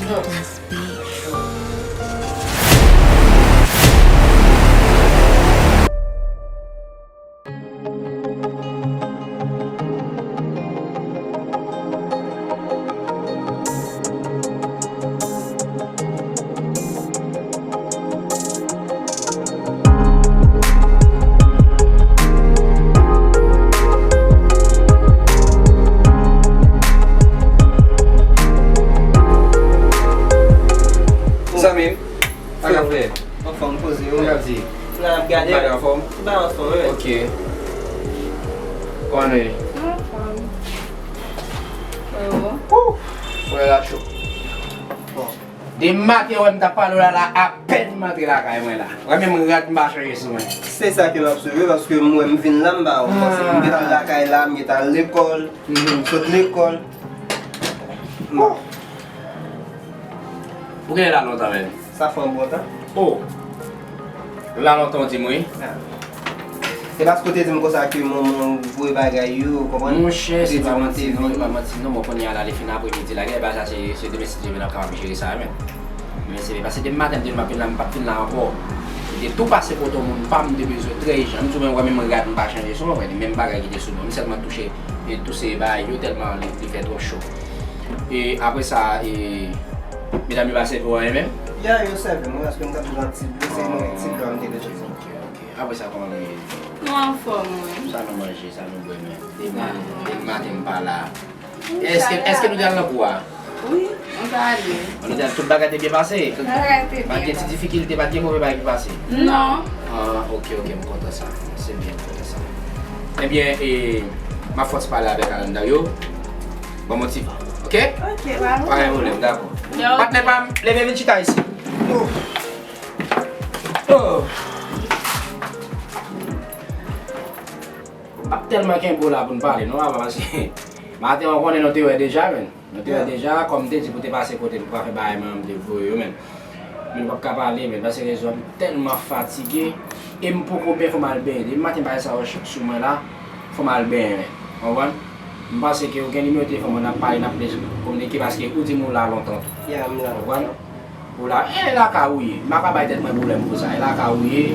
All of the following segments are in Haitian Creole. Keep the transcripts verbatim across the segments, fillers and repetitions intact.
Must be. Zanmi m, sa k ap fèt? Anfòm, poze w. Sa k ap di? Nan ap gade. Bagay anfòm? Bagay anfòm, wi. Ok. Kòman nou ye? Anfòm. Freo. Wouh! Frè la cho. Bon. Depi maten, wè m t ap pale w la, la, apèn m antre lakay mwen la. Wè menm rad m pa chanje sou mwen. Se sa ke m ap swive, paske m wè m vin la, m pa wè w. Paske m gentan lakay la, m gentan al lekòl, m sot lekòl. Bon. Ou genyen la lontan menm? Sa fè yon bon tan. Oh! La lontan w di m wi. Ah. Se paske w te di m konsa ke manman w voye bagay yo, ou konprann? Monchè, se pa manti non, se pa manti non, bon, kounye a la, li fin apremidi la, gen bagay sa, se, se demen si Dye vle n ap kapab jere sa, men. Men se, paske depi maten m te di w m ap vin la, m p ap vin la ankò. Li te tou pase kote yon moun pa m, m te bezwen trè ijan. M di w menm, wè menm rad m pa chanje sou mwen, wè, menm bagay ki te sou mwen. M sèlman touche, e touse bagay yo tèlman li, li fè twòp cho. E apre sa, e, medam yo pa sèvi w anyen menm? Ya, yo sèvi m, wi, paske m t ap bezwen ti dlo, se yon ti dlo m te bezwen. Ok, ok. Apre sa, kòman nou ye? Nou anfòm, wi. Sa nou manje, sa nou bwè, men? De ma-, de maten m pa la. Èske, èske nou te al nan kou a? Wi, nou te ale. Nou te al, tout bagay te byen pase? Tout bagay te byen pase. Pa t gen ti difikilte, pa t gen move bagay ki pase? Non. Ah, ok, ok, m kontan sa. Se byen, m kontan sa. Ebyen, e, m ap fè yon ti pale avèk Alan Dario. Ban m yon ti van, ok? Ok, pa gen pwoblèm. Pa gen pwoblèm, dakò. Patnè pa m, leve vin chita isit. Oh. Oh. M ap tèlman kenbe w la pou n pale, non, papa, paske maten an, w konnen nou te wè deja, men. Nou te wè deja, kòm m te di pou te pase kote m pou ka fè bagay mwen, m te voye yo, men. Men nou p ap ka pale, men, paske rezon an, m tèlman fatige, e m poko byen, fò m al benyen. Depi maten bagay sa yo sou mwen la, fò m al benyen, men. Konprann? M panse ke ou gen nimewo telefòn mwen, n ap pale, n ap kominike, paske ou di m ou la lontan tou. Ya, m la lontan. Konprann? Ou la, e lakay ou ye. M pa ka bay tèt mwen pwoblèm pou sa. E lakay ou ye,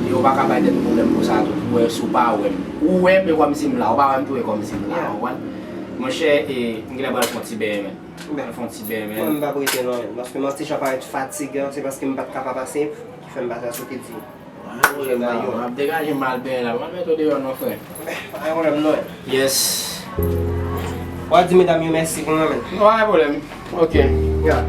e ou pa ka bay tèt ou pwoblèm pou sa tou. Pou wè si w pa wè m. Ou wè m, e kòmsi m la. Ou pa wè m tou, e kòmsi m la. Ou konprann? Monchè, e, m genlè pral fè yon ti benyen, men. Pral fè yon ti benyen, men. Mwen, m p ap rete non, men. Paske m anti jan parèt fatigan, se paske m pa t ka pa pase, ki fè m pase a sou ki di. Pa gen pwoblèm, pa gen pwoblèm. M ap degaje m al benyen la. M ap mete w deyò non, frè. Pa gen pwoblèm non. Yes. W a di medam yo mèsi pou mwen, men. Non, pa gen pwoblèm. Ok. Ya.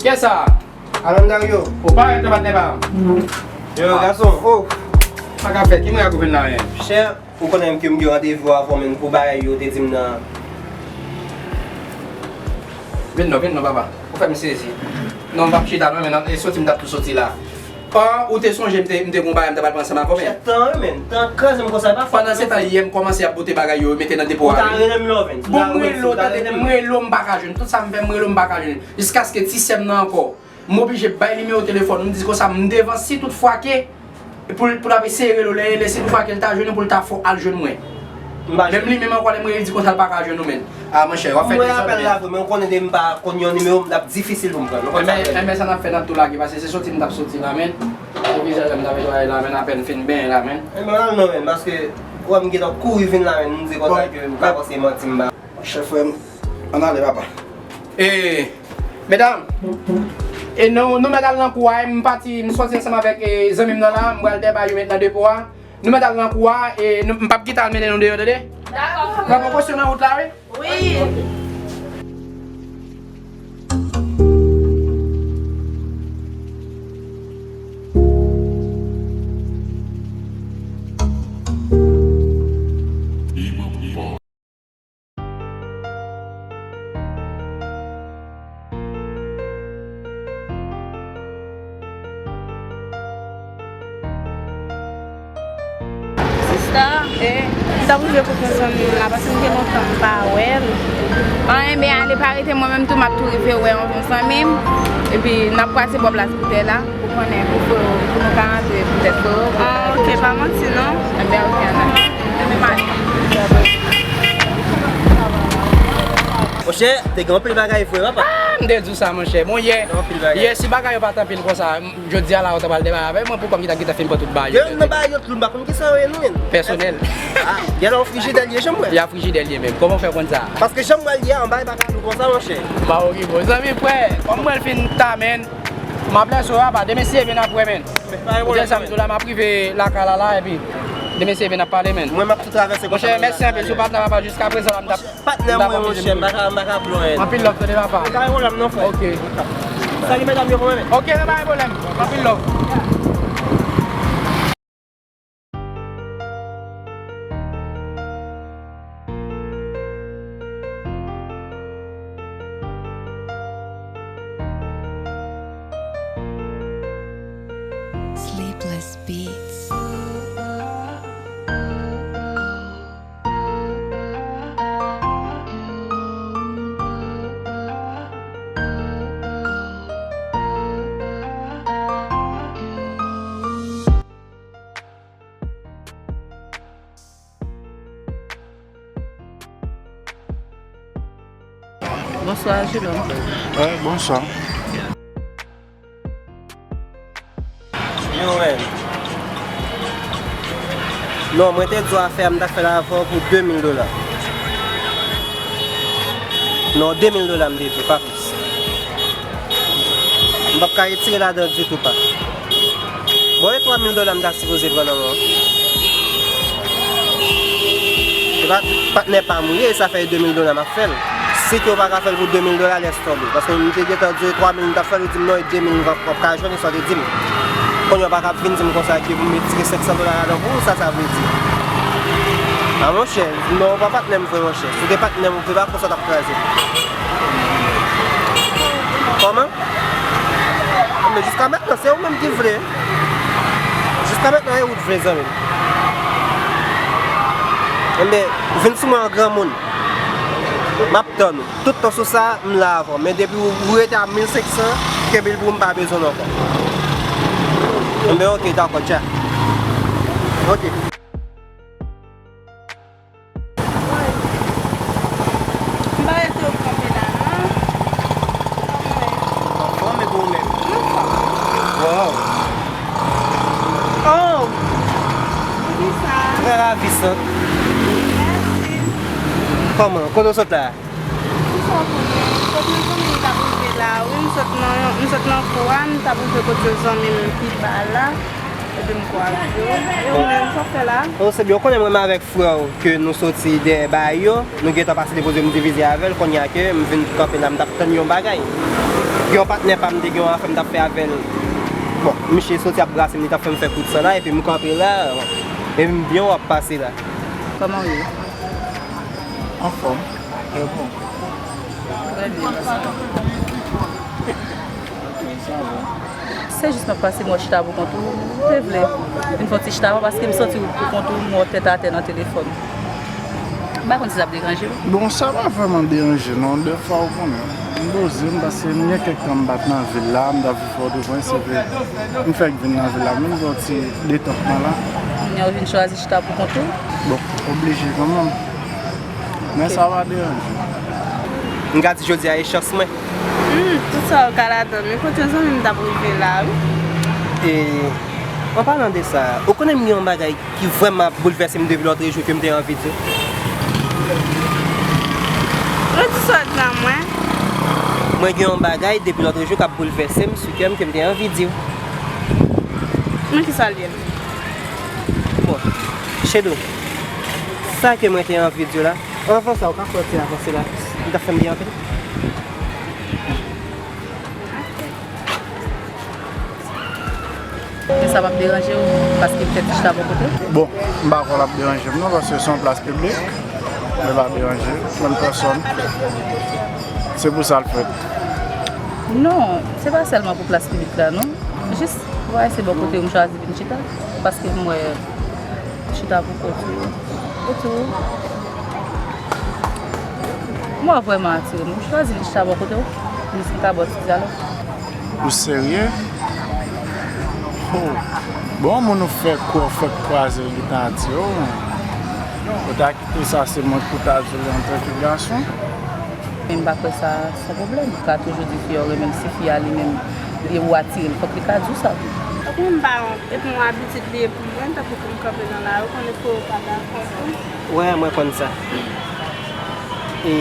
Kiyès sa? Alan Dario. Ou parèt non, patnè pa m. Yo, gason, oh. Sa k ap fèt? Ki mwen ak ou vin la menm? Chè, ou konnen ke m gen randevou avè w, men, pou bagay yo te di m nan. Vin non, vin non, papa. Ou fè m sezi. Non, m p ap chita non, men, e soti m t ap tou soti la. An, ou te sonje m te, m te gon bagay m ta pral pran ansanm avè w, men. Chè, tan, wi, men. Tan kraze m konsa, pa fòt. Pandan se tan, yè m kòmanse ap pote bagay yo, mete nan depo a, wi. Ou ta rele m lè w vin. Bon, m rele w, tande, m rele w, m pa ka jwenn. Tout sa m fè, m rele w, m pa ka jwenn. Jiskaske ti sè m nan ankò. M oblije bay nimewo telefòn ou, m di konsa, m devan, si tout fwa ke pou l, pou l ap eseye rele w, lè, lè, si tout fwa ke l ta jwenn ou, pou l ta fè w al jwenn mwen. Menm li menm ankò, lè m rele, li di konsa l pa ka jwenn ou, men. A, monchè, w ap fè dezòd, men. Mwen apèl la vre, men ou konnen depi m pa konn yon nimewo, m t ap difisil pou m pran. Enben, enben, sa n ap fè, n ap tou lage, paske se soti m t ap soti la, men. Se vizaj la m t ap netwaye la, men, apèn fin benyen la, men. Enben, al non, men, paske, ou wè m gentan kouri vin la, men, m di konsa ke m pa panse manti m ba. Monchè, frè m, ann ale, papa. E, medam, e nou, nou mèt al nan kou a, e m pati, m sòti ansanm avèk, e, zanmi m nan la, m pral dèbay yo met nan depo a. Nou mèt al nan kou a, e nou, m p ap kite al mennen nou deyò, tande? Dakò, frè. Pran prekosyon nan wout la, wi. Wi. Ok. Sa, e, m t ap rive kote yon zanmi m la, paske m gen lontan m pa wè l. An, enben, ale pa rete, mwen menm tou, m ap tou rive wè yon zanmi m. Epi, n ap kwaze bò plas Boutèy la, pou konnen, pou, pou, pou nou ka rantre, poutèt pou. Ah, ok, pa manti, non? Enben, ok, ann ale. Enben, m ale. Monchè, te gen anpil bagay vre, papa. Ah, m te di w sa, monchè. Bon, yè, yè, si bagay yo pa t anpil konsa, jodi a la, ou ta pral debake avè mwen, pou kòm ki ta gentan fin pran tout bagay yo. Gen nan bagay yo tou, m pa konn kisa yo ye, non, men. Pèsonèl. Ah, gen yon frijidè l ye, jan m wè. Y a frijidè l ye menm. Kòman w fè konn sa? Paske jan m wè l ye a, yon bagay pa ka lou konsa, monchè. Ba, ok, bon, zanmi, frè, kòm mwen fin ta, men, m ap lèse w, apa, demen si Dye vle n ap wè, men. Ou te sa m tou la, m ap rive lakay la, la, epi demen si Dye vle n ap pale, men. Mwen, m ap tou travèse konsa. Monchè, mèsi anpil, sou patnè, apa, jiska prezan la, m t ap Patnè m, mwen, monchè, m pa ka, m pa ka plonnen. Anpil love, tande, papa. Pa gen pwoblèm, non, frè. Ok. Salye medam yo pou mwen, men. Ok, pa gen pwoblèm. Anpil love. Sleepless Beats. Bonswa, jenòm. Wi, bonswa. Yo, men. Non, mwen te di w afè a, m t ap fè l avè w pou de mil dola. Non, de mil dola m te di w, pa plis. M p ap ka retire ladan ditou, pa. Bon, e twa mil dola m ta sipoze pran nan men w? Se pa patnè pa m ou ye, sa fè e de mil dola m ap fè l. Si ke w pa ka fè l pou de mil dola, lès tonbe. Paske m te gentan di w e twa mil m t ap fè l, ou di m non, e de mil w ap, w ap ka jwenn, e sa w te di m. Kounye a w pa ka ap vin di m konsa ke pou m retire senk san dola ladan pou ou, sa sa vle di? A monchè, non, ou pa patnè m vre, monchè. Si w te patnè m, ou te pa konsa w t ap kraze m. Kòman? Men jiska mentnan, se ou menm ki vle. Jiska mentnan, e ou t vle, zanmi m. Enben, vin sou mwen an granmoun. M ap tann ou. Tout tan sou sa, m la avè w. Men depi ou, ou rete a mil senk san, kenbe l pou ou, m pa bezwen l ankò. Enben, ok, dakò, tcha. Ok. M pa rete w kanpe la, non. Anfòm, e pou ou menm? Anfòm. Wow. Oh! Poukisa? Trè ravisan. Mèsi. Kòman? Kote w sot la? Kisa w konnen? Kot mezanmi m t ap rive la, wi, m sot nan, m sot nan kou a, m t ap rive kote zanmi m ki ba la. Epi m kwaze w. E ou menm, sa w fè la? Oh, se byen, ou konnen mwen menm avèk frè w ke nou soti dèyè bagay yo, nou gentan pase depoze m divize avè l, kounye a ke m vin kanpe la, m t ap tann yon bagay. Gen yon patnè pa m, te gen yon afè m t ap fè avè l. Bon, misye soti ap brase m, li t ap fè m fè kout san la, epi m kanpe la, epi m byen w ap pase la. Kòman w ye? Anfòm. Trè byen, mèsi. Se jis m ap pase, m wè w chita pou kont ou. M te vle vin fè yon ti chita avè w paske m santi w pou kont ou, m wè w tèt atè nan telefòn. M pa konn si sa ap deranje w. Bon, sa pa vrèman deranje, non. Dèfwa, ou konnen, m poze m paske m gen kèk tan m pa t nan vil la, m t ap viv Pòtoprens, epi m fèk vin nan vil la, m vin fè yon ti detantman la. Kounye a, ou vin chwazi chita pou kont ou? Bon, oblije kanmenm. Men sa pa deranje. M ka di jodi a e chans mwen. Hmm, tout sa yo ka ladan l. Men kote zanmi m t ap rive la, wi. E, an palan de sa, ou konnen m gen yon bagay ki vrèman ap boulvèse m depi lòtrejou ke m te anvi di w. Redi sa w di la mwen. Mwen gen yon bagay depi lòtrejou k ap boulvèse m sou kè m ke m te anvi di w. Men kisa l ye? Bon, Chedou, sa ke mwen te anvi di w la, anvan sa, ou ka fè yon ti avanse la, li t ap fè m byen anpil. Men sa p ap deranje w, paske m fèk chita bò kote w? Bon, m pa kwè l ap deranje m non, paske se yon plas piblik, men l pa deranje m, menm pèsòn. Se pou sa l fèt. Non, se pa sèlman pou plas piblik la non. Jis, m ap eseye bò kote w, m chwazi vin chita, paske m wè Ou ta pou kont ou. Ou tou. Mwen vrèman atire m. Ou chwazi vin chita bò kote w. Pou m ka ba w ti dyalòg. Ou serye? Oh. Bon, moun ou fè kwè, ou fè kwaze, li ta atire w. Ou ta kite sa, se mwen ki pou ta di w li antanke gason. Men m pa kwè sa se yon pwoblèm. Ou ka toujou di fi a ou renmen l, si fi a li menm, li ou atire l, fòk li ka di w sa tou. Epi m pa wont, epi yon abitid li ye pou mwen, tankou pou m kanpe nan lari, ou konnen frè w pa dakò tou. Wè, mwen konn sa. E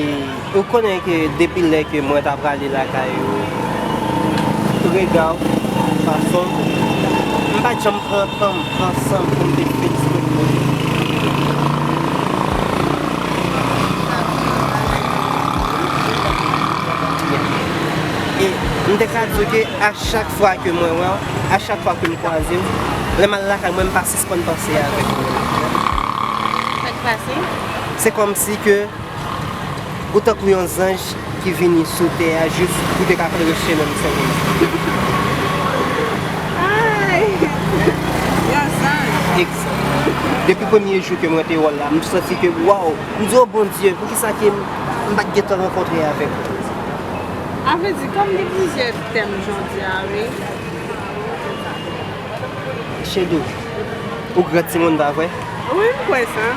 ou konnen ke depi lè ke mwen ta prale lakay ou, rega w, fason, m pa t janm pran tan m ansanm pou m te felisite moun. E m te ka di w ke a chak fwa ke mwen wè w, a chak fwa ke m kwaze w, lè m al lakay mwen, m pa sispann panse avèk ou. Sa k pase? Se kòmsi ke ou tankou yon zanj ki vini sou tè a jis pou te ka fè l ret chemen m senpleman. Ay! Yon zanj. Egzak. Depi premye jou ke mwen te wè w la, m santi ke, waw, m di, o Bondye, poukisa ke m, m pa t gentan rankontre avèk ou? A vrè di, kòm gen plizyè tèm jodi a, wi. Chedou, ou gran timoun, pa vre? Wi, m kwè sa.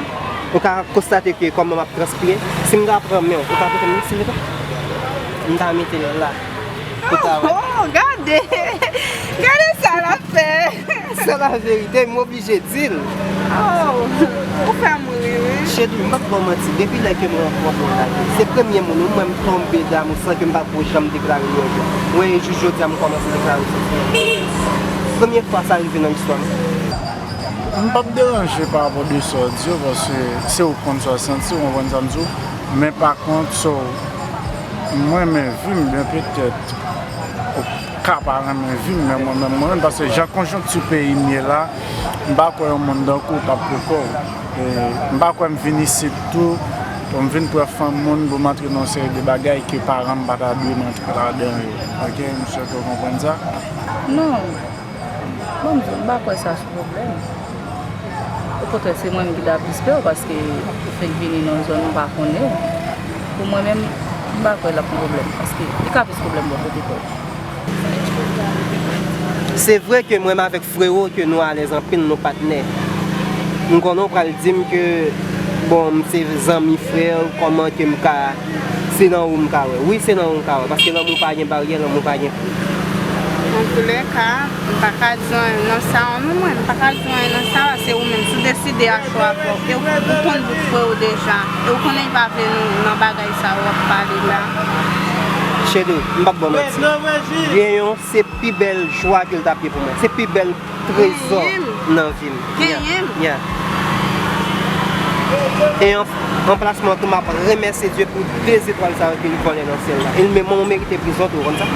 Ou ka konstate ke kòman m ap transpire? Si m ta pran men w, ou ka prete m li, silvouplè? M ta mete l la. Pou travay. Oh, oh, gade! Gade sa l ap fè! Se la verite, m oblije di l. Oh, ou fè m ri, wi. Chedou, m p ap ba w manti, depi lè ke m rankontre w la, se premye moun, ou m wè m tonbe damou san ke m pa t ko janm deklare l yon jou. Mwen, jis jodi a, m kòmanse deklare l sou fè. Premye fwa sa rive nan istwa m. M p ap deranje pa rapò de sa w di yo, paske se ou k konn sa w santi, ou konprann sa m di w. Men pa kont, so, m renmen vi m, byen petèt, ou ka pa renmen vi m, men mwen menm, mwen menm, paske jan konjonkti peyi m ye la, m pa kwè yon moun tankou w t ap pran kò w. E m pa kwè m vin isit tou, pou m vin pran fanm moun, pou m antre nan yon seri de bagay ke paran m pa ta dwe m antre ladan yo. Oke, m swete w konprann sa. Non. Bon, m di w, m pa kwè sa se pwoblèm. Okontrè, se mwen menm ki ta plis pè w, paske ou fenk vini nan yon zòn ou pa konnen. Pou mwen menm, m pa kwè l ap yon pwoblèm, paske li ka plis pwoblèm bò kote frè w. Se vre ke mwen menm avèk frero ke nou alèz anpil, nou patnè. M konnen w pral di m ke, bon, m se zanmi frè w, kòman ke m ka, se nan ou m ka wè. Wi, se nan ou m ka wè, paske lanmou pa gen baryè, lanmou pa gen pri. Antoulèka, m pa ka di w anyen nan sa non, mwen, m pa ka di w anyen nan sa, se ou menm, si w deside a chwa pa w, e ou, ou konn bout frè w deja, e ou konnen l pa vle nou nan bagay sa w ap pale la. Chedou, m p ap ba w manti. Gen yon se pi bèl jwa ke l t ap ye pou mwen. Se pi bèl trezò nan vi m. Genyen m. Ya, ya. E an, an plasman tou, m ap remèsye Dye pou de zetwal sa yo ke l vòlè nan syèl la. E l menm, mwen, m merite prizon tou, ou konn sa?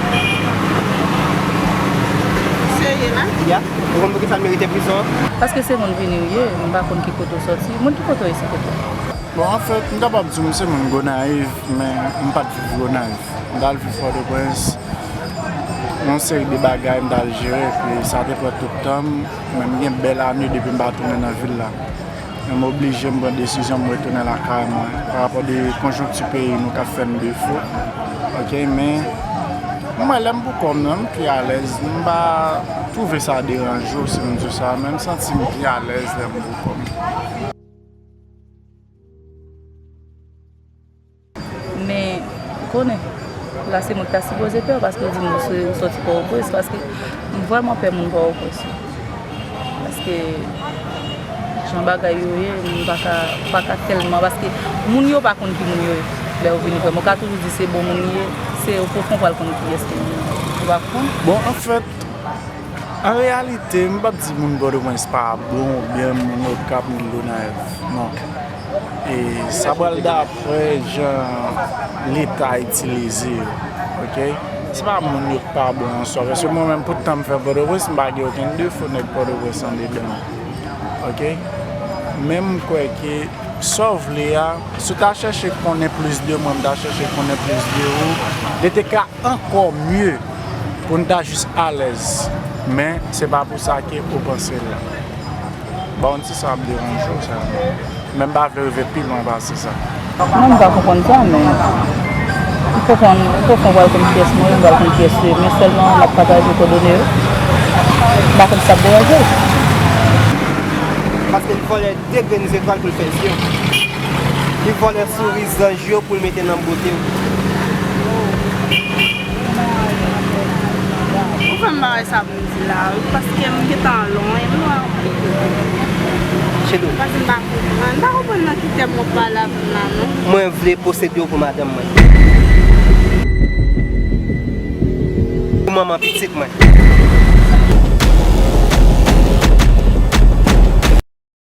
Serye la? Ya. Ou konn poukisa m merite prizon an? Paske se moun vini w ye, m pa konn ki kote w sòti. Moun ki kote w ye, se kote w? Bon, anfèt, m kapab di w m se moun Gonayiv, men m pa t viv Gonayiv. M t al viv Pòtoprens. Yon seri de bagay m t al jere, epi sa te pran tout tan m, men m gen bèl ane depi m pa tounen nan vil la. Men m oblije m pran desizyon m retounen lakay mwen, pa rapò de konjonkti peyi nou k ap fè m defo. Oke, men m wè lè m pou kò m nan, m pi alèz. M pa twouve sa deranje w si m di w sa, men m santi m pi alèz lè m pou kò m. Men, ou konnen, la se mwen ki ta sipoze pè w, paske w di m ou se, ou sòti Pòtoprens, paske m vrèman pè moun Pòtoprens yo. Paske, jan bagay yo ye, m pa ka, pa ka tèlman, paske moun yo pa konn ki moun yo ye. Lè yo vini wè m, ou ka toujou di se bon moun li ye, se ou poko pral konn kiyès ki moun yo. Ou pa konprann? Bon, anfèt, An reyalite, m p ap di moun Pòtoprens pa bon oubyen moun Okap, moun Gonayiv. Non. E sa pral daprè jan Leta itilize yo. Oke? Se pa moun yo k pa bon an swa. Paske mwen menm, pou tan m fè Pòtoprens, m pa gen okenn defo nèg Pòtoprens andedan m. Oke? Men m kwè ke sa w vle a, si w ta chèche konnen plis de mwen, m ta chèche konnen plis de ou, li te ka ankò mye pou n ta jis alèz. Men, se pa pou sa ke ou panse l la. Bon, si sa ap deranje w sèlman. Men m pa vle rive pi lwen pase sa. Mwen, m pa konprann sa, men m konprann, m konprann w pral konn kiyès mwen ye, m pral konn kiyès ou ye, men sèlman m ap pataje kòdone yo. M pa konn si sa ap deranje w. Paske li vòlè de grenn zetwal pou l fè zye w. Li vòlè souri zanj yo pou l mete nan bote w. Ou fè m bagay sa pou m di la wi, paske m gentan lwen, m lwen anpil. Chedou. Paske m pa konprann, m pa konprann nan ki tèm w ap pale avè m la non. Mwen vle posede w pou madanm mwen. Pou manman pitit mwen.